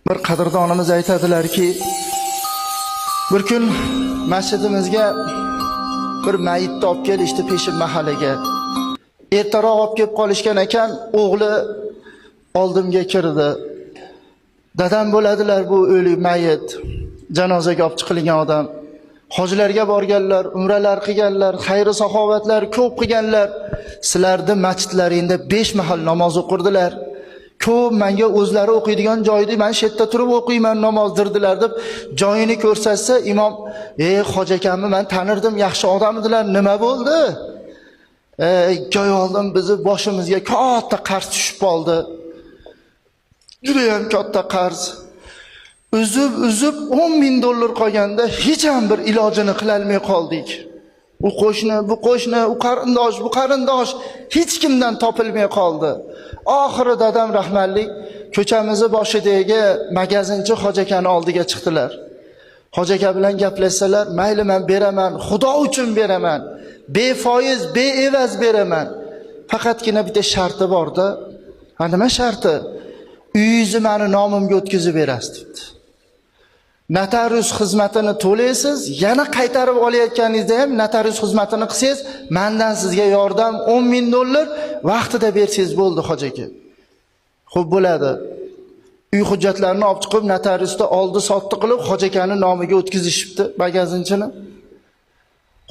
Bir qadrdonimiz aytadilarki, bir kun masjidimizga bir mayitni olib kelishdi peshin mahallaga. Ertaroq olib kelib qolishgan ekan, o'g'li oldimga kirdi. Dadam bo'ladilar bu o'lik mayit, janozaga olib chiqilgan odam. Hojilarga borganlar, umralar qilganlar, xayr saxovatlar ko'p qilganlar. Sizlarni masjidlaringda 5 mahal namoz o'qirdilar. Ko'p menga o'zlari o'qiydigan joyda men shu yerda turib o'qiyman namoz dirdilar deb joyini ko'rsatsa, imom, "Ey, hoji akamni men tanirdim, yaxshi odam edilar, nima bo'ldi?" 2 oy oldin bizni boshimizga katta qarz tushib qoldi. Juda ham katta qarz. Uzib uzib 10 ming dollar qolganda hech ham bir ilojini qilolmay qoldik. U qo'shni, bu qo'shni, u qarindosh, bu qarindosh hech kimdan topilmay qoldi. Oxiri dadam rahmatlik ko'chamizni boshidagi magazinchi hoji akani oldiga chiqdilar. Hoji aka bilan gaplashsalar, mayli men beraman, Xudo uchun beraman. Befoiz, beevaz beraman. Faqatgina bitta sharti bor-da. Ha, nima sharti? Uyingizni meni nomimga o'tkazib berasiz debdi. Notarius xizmatini to'laysiz, yana qaytarib olayotganingizda ham notarius xizmatini qilsangiz, mendan sizga yordam 10 ming dollar vaqtida bersangiz bo'ldi, hoji aka. Xo'p bo'ladi. Uy hujjatlarini olib chiqib notariusda oldi sotdi qilib hoji akani nomiga o'tkazishibdi magazinchini.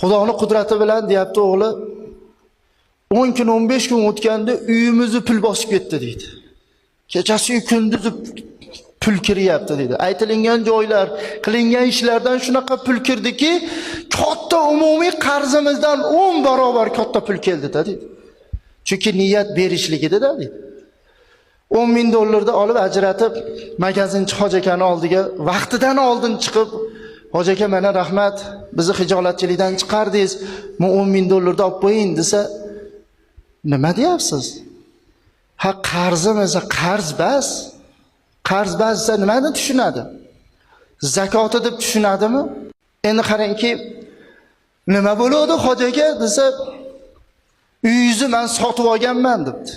Xudoni qudrati bilan deyapti o'g'li, 10 kun 15 kun o'tganda uyimizni pul bosib ketdi deydi. Kechasi kunduzi pul kiryapti deydi. Aytilingan joylar, qilingan ishlardan shunaqa pul kirdiki, katta umumiy qarzimizdan 10 barobar katta pul keldi-da deydi. Chunki niyat berishligida deydi. 10 ming dollarni olib ajratib magazinchi hoji akani oldiga vaqtidan oldin chiqib, "Hoji aka, mana rahmat, bizni hijolatchilikdan chiqardingiz, men 10 ming dollarni olib qo'ying" desa, "Nima deyapsiz?" "Ha, qarzim esa qarz bas." Qarz bas desa nimani tushunadi? Zakoti deb tushunadimi? Endi qarangki, "Nima bo'ladi, hoji aka?" desa, "Uyingizni men sotib olganman" debdi.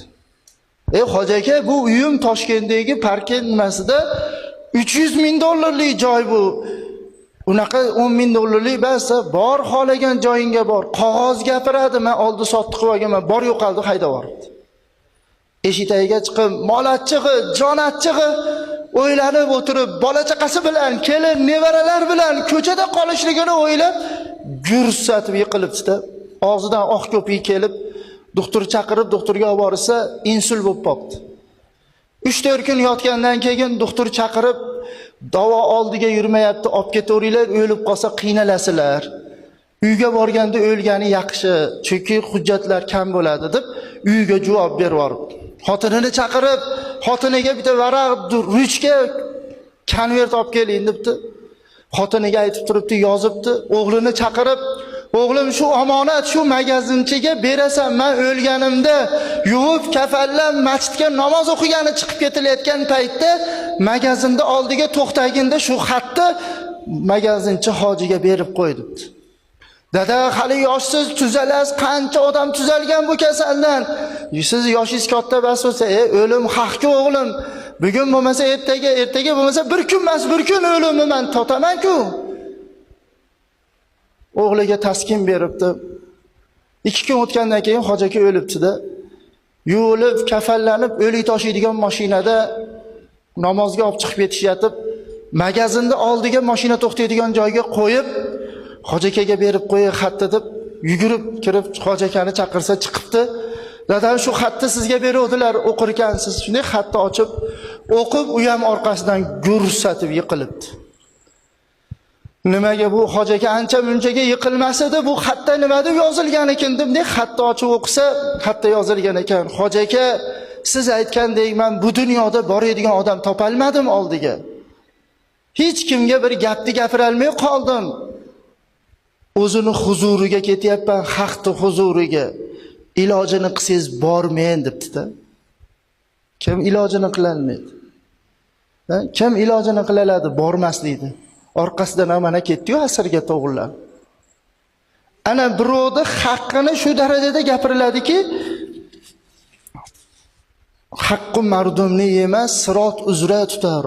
"Ey hoji aka, bu uyim Toshkentdagi parkent nimasida 300 ming dollarlik joy bu. Unaqa 10 ming dollarlik bas, bor xohlagan joyingga bor. Qog'oz gapiradi, men oldi sotdi qilib olganman, bor yo'qoldi, haydab yuboribdi." Eshik tagiga chiqib, mol achchig'i, jon achchig'i o'ylanib o'tirib, bola chaqasi bilan, kelin, nevaralar bilan ko'chada qolishligini o'ylab, gursatib yiqilibdi-da. Og'zidan oq ko'pik kelib, doktor chaqirib, doktorga olib borsa, insult bo'lib qolibdi. 3-4 kun yotgandan keyin doktor chaqirib, davo oldiga yurmayapti, olib ketaveringlar, o'lib qolsa qiynalasizlar. Uyga borganda o'lgani yaxshi, chunki hujjatlar kam bo'ladi deb uyga javob berib yuboribdi. Xotinini chaqirib, xotiniga bitta varaq, ruchka, konvert olib keling debdi. Xotiniga aytib turibdi, yozibdi. O'g'lini chaqirib, "O'g'lim, shu omonat shu magazinchiga berasan, men o'lganimda yuvib kafanlab masjidga namoz o'qigani chiqib ketilayotgan paytda magazinda oldiga to'xtaginda shu xatni magazinchi hojiga berib qo'y" debdi. "Dada, hali yoshsiz, tuzalasiz, qancha odam tuzalgan bu kasaldan. Siz yoshingiz katta bas bo'lsa, o'lim haqki o'g'lim. Bugun bo'lmasa ertaga, ertaga bo'lmasa bir kun emas, bir kun o'limni men totaman-ku." O'g'liga taskin beribdi. 2 kun o'tgandan keyin hoji aka o'libdi-da. Yuvilib, kafanlanib, o'lik toshiydigan mashinada namozga olib chiqib ketishyatib, magazinni oldiga mashina to'xtaydigan joyga qo'yib, hoji akaga berib qo'yay xatni deb yugurib kirib hoji akani chaqirsa chiqibdi. "Dadam shu xatni sizga beruvdilar, o'qirkansiz." Shunday xatni ochib, o'qib, u ham orqasidan gursatib yiqilibdi. Nimaga bu hoji aka ancha munchaga yiqilmas edi, bu xatda nima deb yozilgan ekan deb xatni ochib o'qisa, xatda yozilgan ekan: "Hoji aka, siz aytgandek men bu dunyoda boradigan odam topolmadim oldiga. Hech kimga bir gapni gapirolmay qoldim. O'zini huzuriga ketyapman, haqni huzuriga. Ilojini qilsangiz bormen" debdi-da. Kim ilojini qilolmaydi? Kim ilojini qila oladi bormaslikni? Orqasidan ham mana ketdi-yu asrga to'g'irlanib. Ana birovni haqqini shu darajada gapiriladiki, haqqi mardumni yemas, sirot uzra tutar.